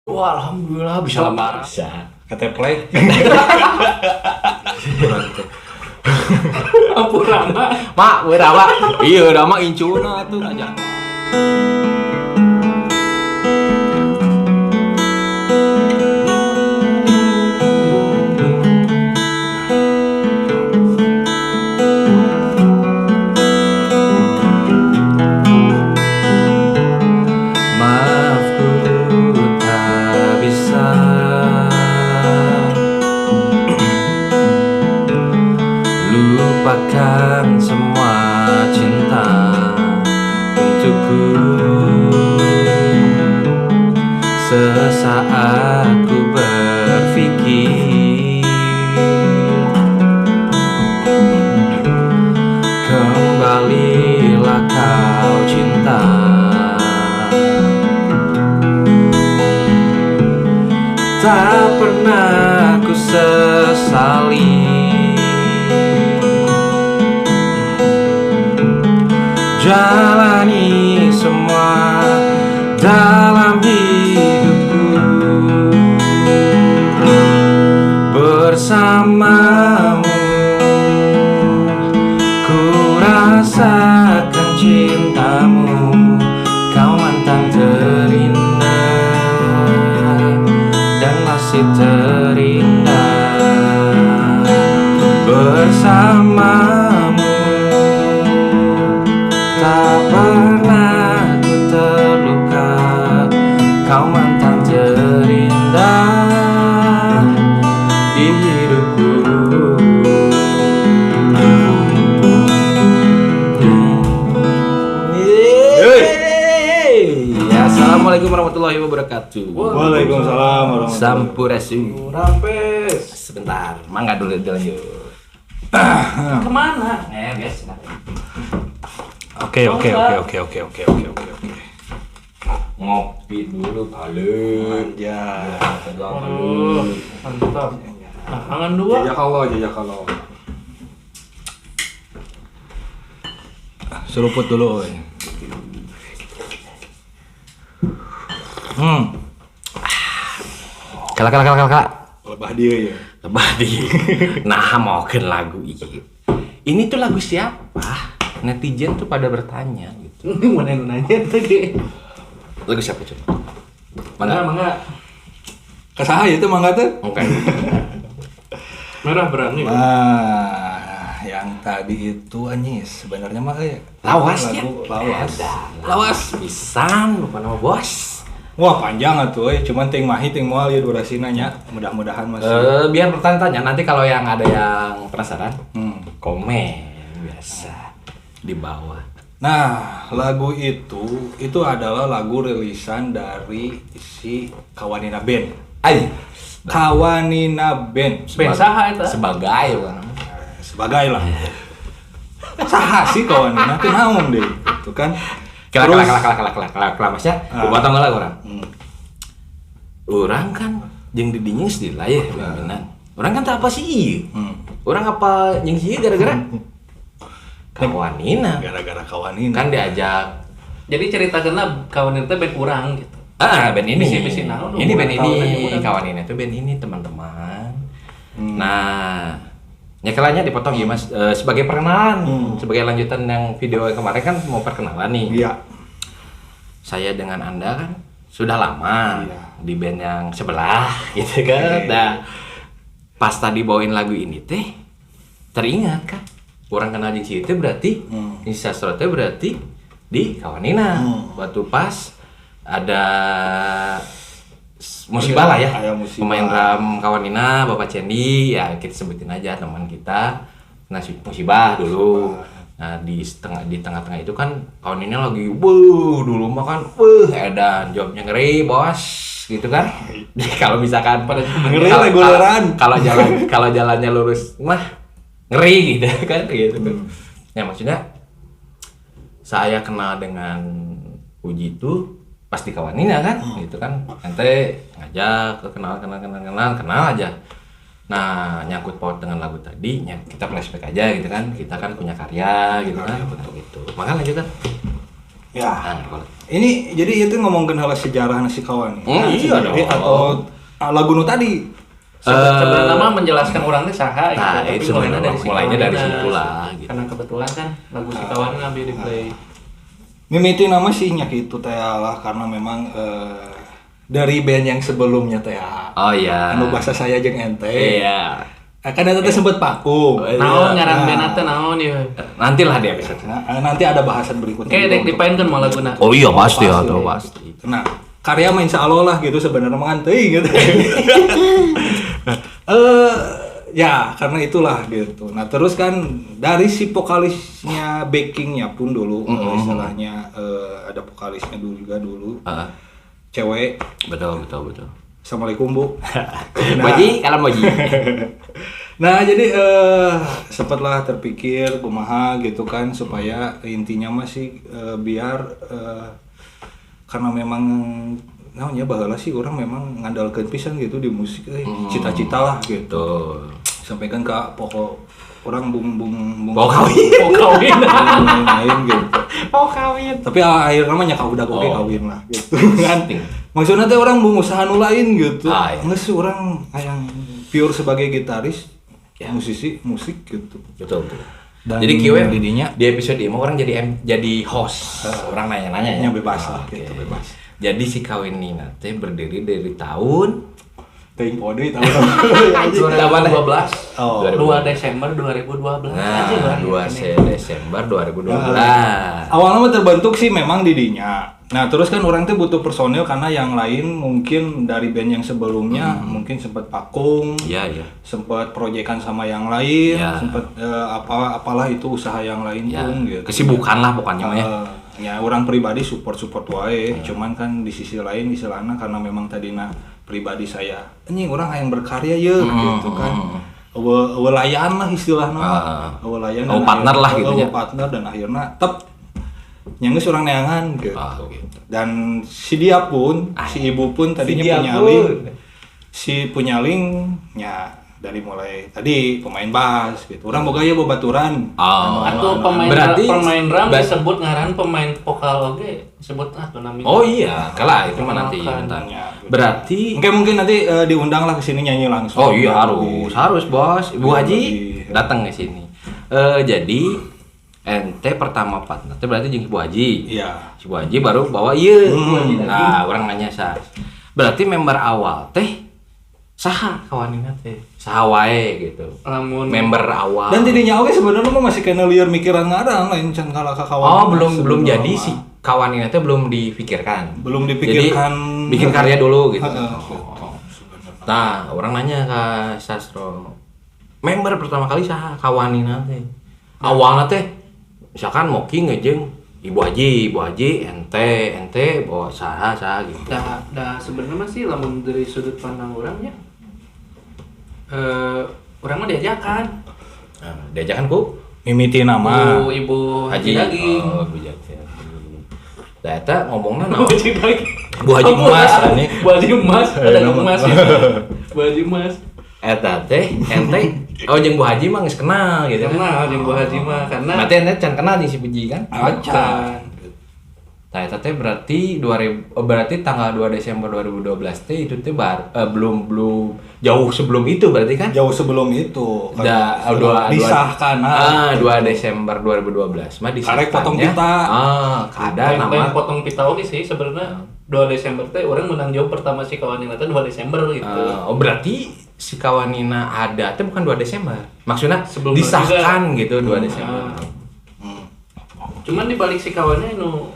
Wah, alhamdulillah bisa lembar. Bisa. Keteplek. Ampurana. Mak, berapa? Iya, udah mah incuna tuh aja. Maaf ku tak bisa lupakan semua cinta untukku. Sesaat ku berpikir, kembalilah kau cinta. Tak pernah ku sesali jalani semua dalam hidupku bersamamu. Ku rasakan cintamu, kau mantan terindah dan masih terindah. Bersamamu tak pernah ku terluka, kau mantan terindah di hidupku. Yeay. Assalamualaikum warahmatullahi wabarakatuh. Waalaikumsalam warahmatullahi. Sampurasun. Rampes. Sebentar, mangga dulu dilanjut. Kemana? Biasa. Oke. Ngopi dulu kali. Ya. Waduh, mantap. Nah, kangen dua. Jajak kalau. Seruput dulu, oi. Kala. Lebah dia ya. Lebah dia. Nah, maukeun lagu ini. Ini tuh lagu siapa? Netizen tuh pada bertanya gitu. Mana yang nanya tadi? Lagu siapa coba? Mana? Mangga. Kasaha ya itu mangga tuh? Oke. Merah berani. Nah, yang tadi itu anyis sebenarnya mah kayak lawas ya. Lagu lawas. Lawas pisan lupa nama bos. Wah, panjang atuh euy, cuman ting mahi ting moal ya durasina nya. Mudah-mudahan masih. Biar bertanya-tanya nanti kalau yang ada yang penasaran, komen biasa di bawah. Nah, lagu itu adalah lagu rilisan dari si Kawanina Band. Ay, Kawanina Band. Band saha eta? Sebagai bukan. Sebagai lah. Saha sih Kawanina teh naon deui, gitu kan. Kela masnya, potong lah urang. Urang kan jeung di dinya geus dilayeh pimpinan. Urang kan teu apa sih ieu. Urang apa jeung si ieu gara-gara Kawanina. Gara-gara Kawanina. Kan diajak. Jadi ceritakeunna Kawanina teh band urang gitu. Ah, band ini. Bisi-bisi naon? Ini band ini, Kawanina itu band ini teman-teman. Nah, nyekelannya dipotong ya Mas, sebagai perkenalan, sebagai lanjutan yang video yang kemarin kan mau perkenalan nih. Iya. Saya dengan Anda kan sudah lama di band yang sebelah gitu kan. Nah, pas tadi bawain lagu ini teh teringat kan. Orang kenal jeung si itu berarti si Sastro teh berarti di Kawanina. Waktu pas ada musibah lah ya, pemain drum Kawanina, Bapak Cendi, ya kita sebutin aja teman kita, nah musibah dulu. Nah di tengah-tengah itu kan Kawanina lagi, wuh dulu mah kan, wuh edan, jawabnya ngeri bos, gitu kan. Kalau misalkan ngeri reguleran, kalau jalannya lurus mah ngeri gitu kan, gitu. Ya maksudnya saya kenal dengan Uji itu pasti Kawanina kan, gitu kan. Nanti ngajak kenal aja. Nah, nyangkut paut dengan lagu tadi, ya kita flashback aja gitu kan. Kita kan punya karya gitu kan. Betul gitu. Maka lanjutan. Ya. Ah, ngarkolot. Ini jadi itu ngomongin hal sejarah si kawan. Iya dong. Atau lagu nu tadi. Sebenarnya mah menjelaskan orangnya saha gitu, Nah, tapi itu sebenarnya si mulainya dari Kawanina. situ lah, gitu. Karena kebetulan kan lagu si Kawanina ngambil di play. Mimiti nama sih nya kitu teh lah karena memang dari band yang sebelumnya teh. Oh iya. Anu bahasa saya jeung ente. Iya. Kan eta teh sempet vakum. Iya. Naon ngaran Nah. band teh naon ieu? Nantilah di episode. Nah, nanti ada bahasan berikutnya. Oke, juga dek untuk- dipainkeun mau laguna. Oh iya pasti Pasti. atau pasti. Nah, karya mah insya Allah lah gitu sebenarnya mah kan teuing gitu. Ya karena itulah gitu. Nah terus kan dari si vokalisnya backingnya pun dulu istilahnya ada vokalisnya dulu juga dulu Heeh. cewek. Betul betul betul. Assalamualaikum Bu. Nah, Boji, kalam Boji. Nah jadi sempatlah terpikir kumaha gitu kan supaya intinya masih biar karena memang naonnya baheula sih orang memang ngandalkeun pisan gitu di musik cita-cita lah gitu. Betul. Sampai kan ke pokok orang bung bung bung Mau kawin. Mau kawin. lain gitu. Mau kawin. Tapi akhirnya mah nya udah oke Oh. kawin lah gitu kan. Maksudnya teh orang bung usaha nu lain gitu. Ah, iya. Geus orang hayang pure sebagai gitaris, Ya. musisi, musik gitu. Betul betul. Dan jadi kiwe didinya- di episode ini orang jadi host, orang nanya-nanya Nya bebas lah Oke. gitu, bebas. Jadi si kawin Nina teh berdiri dari tahun Teuing pode tahu. 2012. Oh. 2 Desember 2012. Nah, Anjing, orang 2 ini. Desember 2012. Awalnya mah terbentuk sih memang didinya. Nah, terus kan orang tuh butuh personil karena yang lain mungkin dari band yang sebelumnya mungkin sempat vakum, Iya, iya. sempat proyekan sama yang lain, Ya. sempat apalah itu usaha yang lain Ya, pun gitu. kesibukan lah pokoknya mah ya. Ya orang pribadi support-support wae, cuman kan di sisi lain istilahnya karena memang tadina pribadi saya, anjing orang yang berkarya ye gitu kan. Eueuh layan lah istilahna mah. Ah. Eueuh layan Eueuh dan partner lah gitu eueuh ya. partner dan akhirnya tep nyanggeus orang neangan gitu. Ah, gitu. Dan si dia pun, si ibu pun tadinya Si dia punya pun. link. Si punya link nya dari mulai tadi pemain bass gitu. Orang boga ya bobaturan. Oh. Atau pemain Berarti- pemain drum disebut ngaran pemain vokal oge disebut ah tuh namanya. Oh iya, kalah itu mah nanti Perkenalkan. bentar. Ya, gitu. Berarti Mungkin nanti diundang lah ke sini nyanyi langsung. oh iya harus bos. Ibu Haji Lebih. datang ke sini. Jadi ente pertama partner teh berarti jeung Ibu Haji. Iya. Si Bu Haji baru bawa ieu. Nah, orang nanya sah. Berarti member awal teh saha kawanina teh? Saha wae gitu. Lamun Member awal. Dan tidinya oke sebenarnya mah masih kena liar mikiran ngaran lain can kalah ka kawan. Oh, belum belum jadi si kawanina teh belum difikirkan. Belum dipikirkan. Jadi, bikin karya dulu gitu. Heeh. Oh. Nah, orang nanya ke Sastro. Member pertama kali saha kawanina teh? Awalnya teh misalkan Moki ngejeng Ibu Haji, Ibu Haji, ente bawa saha saha gitu. Dah sebenarnya mah sih lamun dari sudut pandang orangnya orang mah diajakan Nah, diajakan ku Mimiti nama. ku Ibu Haji Daging. Oh, Bu Haji. Nah, eta ngomongna Bu naon? Haji Daging. Bu Haji Emas ini. Bu Haji Emas, ada emas ya. Bu Haji Emas. Eta teh ente oh jeung Bu Haji mah geus kenal gitu kan. Kenal jeung Bu Haji mah karena Berarti ente can kenal jeung si Puji kan? Acan. Nah, eta teh berarti 2000 berarti tanggal 2 Desember 2012 teh itu teh belum belum jauh sebelum itu berarti kan? Jauh sebelum itu. Da, dua, disahkan. Ah, 2 Desember 2012 mah disahkannya. Karek potong pita. Ah, kada lain nama potong pita oge sih sebenarnya 2 Desember teh orang menang jauh pertama si kawanina teh 2 Desember gitu. Ah, oh berarti si kawanina ada teh bukan 2 Desember. Maksudnya Sebelum disahkan gitu 2 Desember. Ah. Cuman di balik si kawannya nu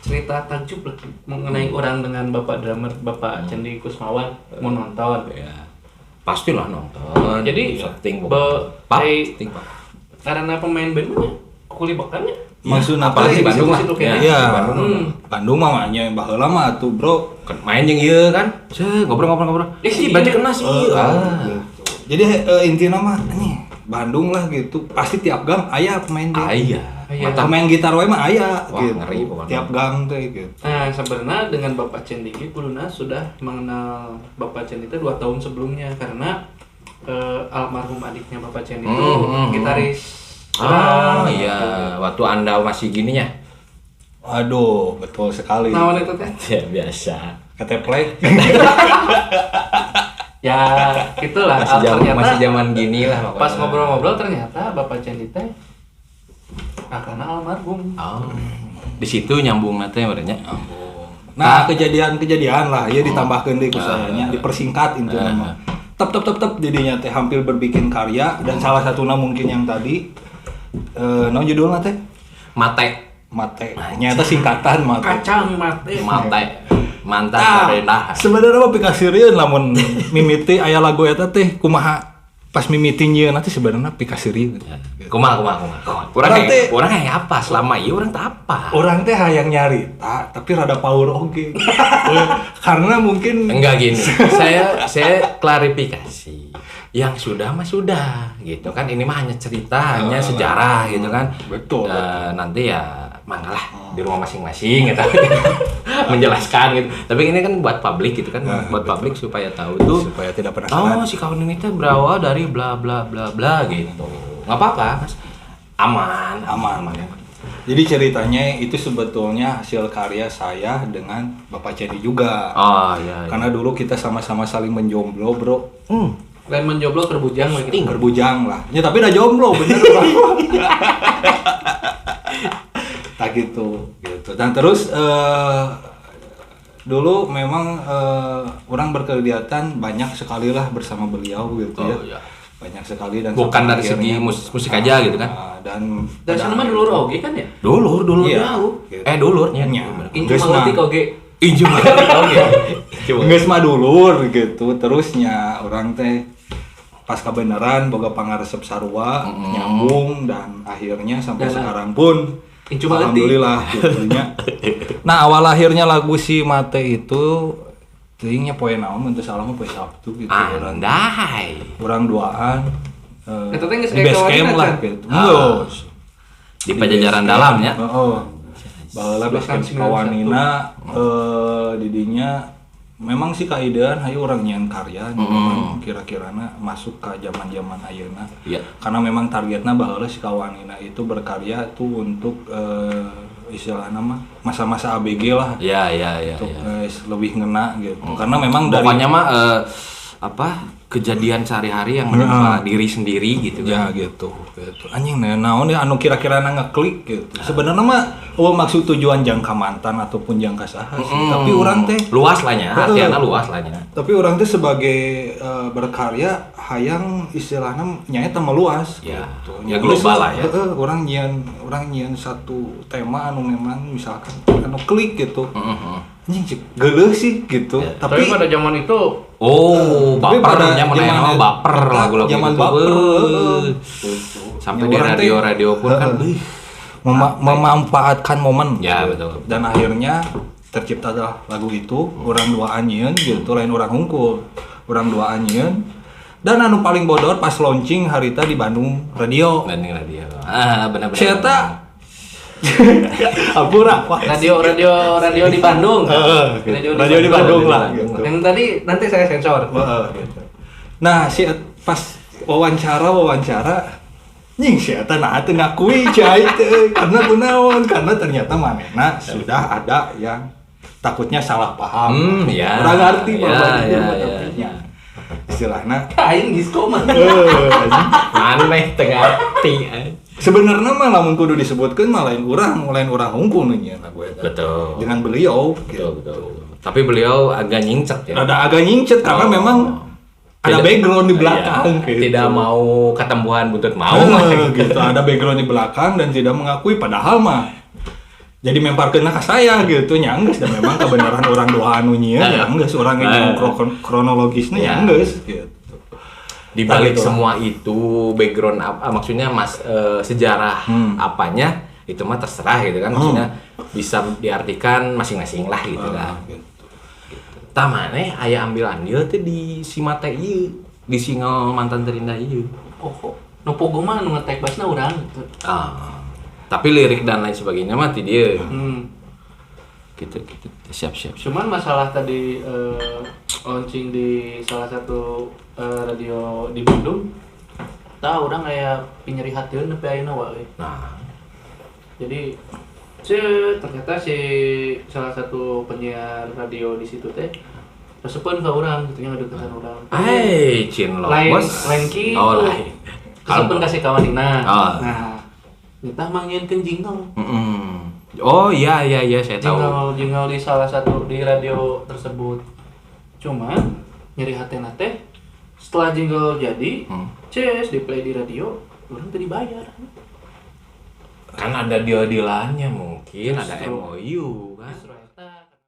cerita takjub lah mengenai orang dengan bapak drummer Bapak Cendi Kusmawan mau nonton. Ya. Pastilah nonton. Jadi, setting be- Pak, setting, Pak. Karena pemain band mah kuli bekannya. Maksudna Apalagi teh- di Bandung lah. situ-situ kayaknya. Iya. Bandung. Bandung mah nya baheula mah tuh, Bro. Main jeung ieu kan. Cek ngobrol-ngobrol-ngobrol. Eh, Ih, berarti kena sih. Ah. Gitu. Jadi intinya mah nih Bandung lah gitu. Pasti tiap gang aya pemain band. Ah, iya. Iya. Mantap. Pemain gitar wae mah aya Wah, gitu. ngeri pokoknya. Tiap gang teh gitu. Nah, sebenarnya dengan Bapak Cendi ge kuduna sudah mengenal Bapak Cendi itu 2 tahun sebelumnya karena almarhum adiknya Bapak Cendi itu gitaris. Ah, drum. iya. Waktu Anda masih gini ya. Aduh, betul sekali. Naon eta teh? Ya biasa. Keteplek. Ya, itulah. Masih zaman gini lah pokoknya. Pas ngobrol-ngobrol ternyata Bapak Cendi teh kakakna almarhum. Oh. Di situ nyambung teh berarti. Nah, kejadian-kejadian lah ya ditambahkeun deui ku sayanya, dipersingkat intinya mah. Tep tep tep tep jadinya teh hampir berbikin karya dan salah satuna mungkin yang tadi naon judulna teh? Mate. Mate. Nyata singkatan mate. Kacang mate. Mate. Mantan rendah. Sebenarnya mah pikasirieun lamun mimiti aya lagu eta teh kumaha pas mimiti nyieun teh sebenarnya pikasirieun. Kumaha. Urang kayak apa selama ieu urang teh apa? Urang teh hayang nyarita tapi rada power oge. Karena mungkin enggak gini. Saya klarifikasi. Yang sudah mah sudah gitu kan, ini mah hanya cerita, hanya sejarah gitu kan. Betul. Nanti ya manggalah di rumah masing-masing gitu. Menjelaskan gitu. Tapi ini kan buat publik gitu kan, buat publik supaya tahu tuh, supaya tidak penasaran. Oh, si kawan ini teh berawal dari bla bla bla bla gitu. Enggak apa-apa, Mas. Aman. Jadi ceritanya itu sebetulnya hasil karya saya dengan Bapak Cendi juga. Oh, iya. Karena dulu kita sama-sama saling menjomblo, Bro. Lain menjomblo kerbujang lah gitu. Kerbujang lah. Ya tapi udah jomblo bener Bang. Tak gitu. Dan terus dulu memang orang berkegiatan banyak sekali lah bersama beliau gitu ya. Iya. Banyak sekali dan bukan dari segi musik aja gitu kan. Dan sana mah dulur oge kan ya? Dulur iya, jauh. Gitu. Dulurnya. Incu mah oge. Incu mah oge. Geus mah dulur gitu. Terusnya orang teh pas kebenaran boga pangaresep sarua nyambung dan akhirnya sampai sekarang pun alhamdulillah gitu nya. Nah, awal akhirnya lagu si Mate itu teuingnya poe naon mun teu salah mah poe Sabtu gitu. Andai. Urang duaan eta teh geus di base camp lah gitu. Geus. Di Pajajaran dalam nya. Heeh. Baheula base camp Kawanina didinya memang sih kaidean hayu urang nyian karya memang kira-kirana masuk ke zaman-zaman ayeuna. Yeah. Karena memang targetna baheula si Kawanina itu berkarya tuh untuk istilahna mah masa-masa ABG lah. Iya. Untuk lebih ngena gitu. Karena memang dari pokoknya mah kejadian sehari-hari yang menimpa diri sendiri gitu kan. Ya gitu. Anjing naon ya anu kira-kira ngeklik gitu. Sebenarnya mah eueuh maksud tujuan jangka mantan ataupun jangka saha sih. Tapi urang teh luas lah nya, artiana luas lah nya. Tapi urang teh sebagai berkarya hayang istilahna nyaeta meluas ya, gitu. Ya global lah ya. Heeh, urang nyieun satu tema anu memang misalkan anu klik gitu. Anjing cek geuleuh sih gitu. Ya. Tapi pada zaman itu baper nyaman baper lagu-lagu zaman gitu. Baper. Sampai di radio-radio pun kan memanfaatkan momen. Ya, gitu. Betul. Dan akhirnya terciptalah lagu itu, urang duaan nyieun gitu, lain urang hungkul. Urang duaan nyieun. Dan anu paling bodor pas launching harita di Bandung Radio. Bandung Radio. Ah, benar-benar. Saya Ampura, radio di Bandung. Radio di Bandung lah gitu. Yang tadi nanti saya sensor. Gitu. Nah, si pas wawancara nying si eta nah teu ngakui cai teh karena kunaon? Karena ternyata manehna sudah ada yang takutnya salah paham. Ya. Urang ngarti bahwa itu mah istilahna aing disko mah. Maneh teu ngarti. Sebenarnya mah lamun kudu disebutkeun mah lain urang hungkul nu nyieun lagu eta. Betul. Dengan beliau gitu. Betul. Tapi beliau agak nyingcet ya. Rada agak nyingcet karena memang ada background di belakang iya, gitu. Tidak mau ketempuhan buntut mau gitu. Ada background di belakang dan tidak mengakui padahal mah jadi memparkeunna ka saya gitu nya geus dan memang kebenaran orang doa anu nyieun ya geus urang yang kronologisnya ya geus gitu. Di balik semua itu background apa maksudnya mas sejarah apanya itu mah terserah gitu kan maksudnya bisa diartikan masing-masing lah gitu kan. Gitu. Tah maneh aya ambil andil teh di si Mate ieu, di single Mantan Terindah ieu. Oh, nu pogo mah nu ngetek bassna urang gitu. Ah. Tapi lirik dan lain sebagainya mah ti dieu. Gitu. Siap. Cuman masalah tadi launching di salah satu radio di Bandung, tah urang aya pinyeri hatieun nepi ayeuna wae. Nah. Jadi Cet, ternyata si salah satu penyiar radio di situ teh resepeun ka urang gitu nya ngadeukeutan urang. Hai, cinlok Lain bos. lain kitu. Oh, lain. Resepeun ka si kawanina. Oh. Nah, nitah mangieunkeun jingle. Mm-mm. Oh iya iya iya saya tahu. Jingle jingle di salah satu di radio tersebut. Cuma nyeri hatena teh setelah jingle jadi, ces di play di radio, urang teu dibayar. Kan ada deal-dealannya mungkin, ada Justru. MOU kan. Justru eta.